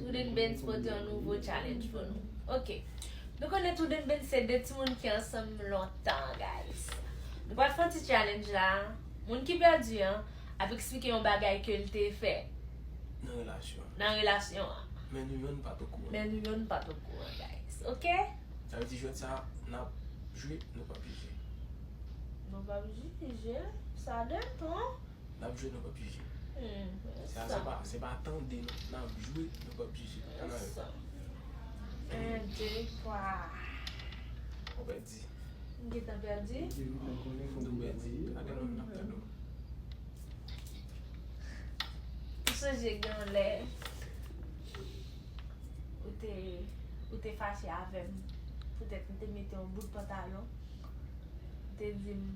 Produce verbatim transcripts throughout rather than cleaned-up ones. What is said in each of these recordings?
Toodenbens pote yon nouvo challenge pou nou. Ok. Nou konnen Toodenbens se de timoun ki ansanm lontan, guys. Nou pral fè yon ti challenge la. Moun ki pèdi an ap eksplike yon bagay ke l te fè Nan relasyon an. nan relasyon an. Men nou yonn pa t okouran. Men nou yonn pa t okouran, guys. Ok? Sa vle di jwèt sa, n ap jwe, nou p ap jije. Nou p ap jije. Sa depan. N ap jwe, nou p ap jije. Hmm, Sa, se pa, se pa tande, non. N ap jwe, nou p ap jije. Ann ale. Sa. Un, deux, trois. Ou pèdi. M gentan pèdi. Nou pèdi. Gade non, n ap tande w. M sonje gen yon lè ou te ou te fache avè m poutèt m te mete yon bout pantalon. Ou te di m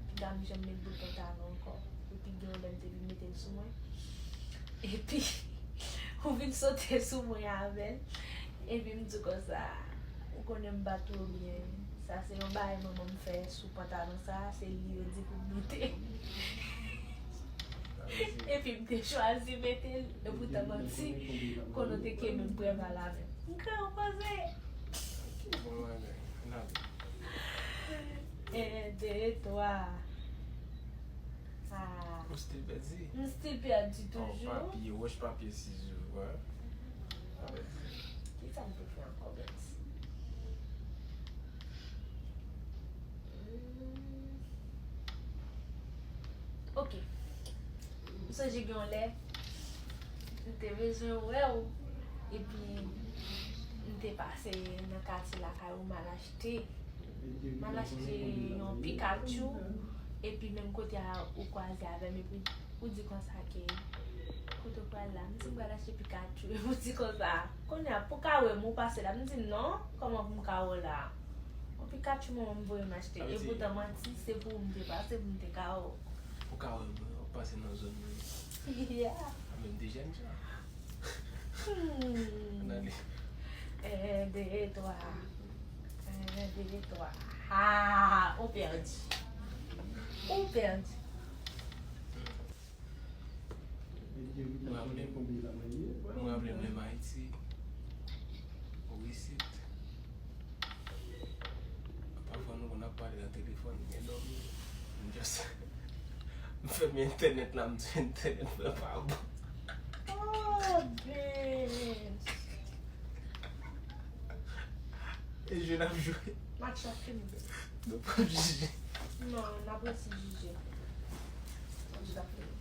piga m janm met bout pantalon ankò. Epi gen yon lè m te vin mete l sou mwen. Epi ou vin sote sou mwen avè l. Epi m di w konsa, ou konnen m pa twò byen. Sa se yon bagay manman m fè sou pantalon sa, se li yo di pou m mete. Epi m te chwazi mete l, epoutan manti, konnen w te kenbe m prè pa l avè m. M kraye yon koze. Bon bagay, ann ale. Un, deux, trois. Ah. Ou still pèdi? M still pèdi Oh, toujou. Papye, wòch, papye, sizo, wè. Ann pèdi. Kisa m te fè ankò, Bens? Hmm. Ok. M sonje gen yon lè, m te bezwen wè w, epi m te pase nan katye lakay ou, m al achte, m al achte yon Pikachu, epi menm kote a ou kwaze avè m, epi ou di konsa ke kote w pral la, m di m pral achte Pikachu, epi ou di konsa, kounye a pou w ka wè m ou pase la, m di non, kòman pou m ka wè w la? Yon Pikachu manman m voye m achte, Sa vle di- epoutan manti, se pou ou m te pase pou m te ka wè w. Ou ka wè mwen, w ap pase nan zòn mwen. Yeah. A menm de jèn jan. Hmm. Ann ale. Un, deux, trois. Un, deux, trois. Ah, ou pèdi. Ou pèdi. Mwen raple m, mwen raple m lè m Ayiti. Ou isit. Pafwa nou konn ap pale nan telefòn, m gen dòmi. M just m fèmen entènèt la, m di entènèt mwen pa bon. Oh, Bens. E jwe n ap jwe. Match la fini, Bens. Nou p ap jije. Non, n ap resi jije. Match la fini.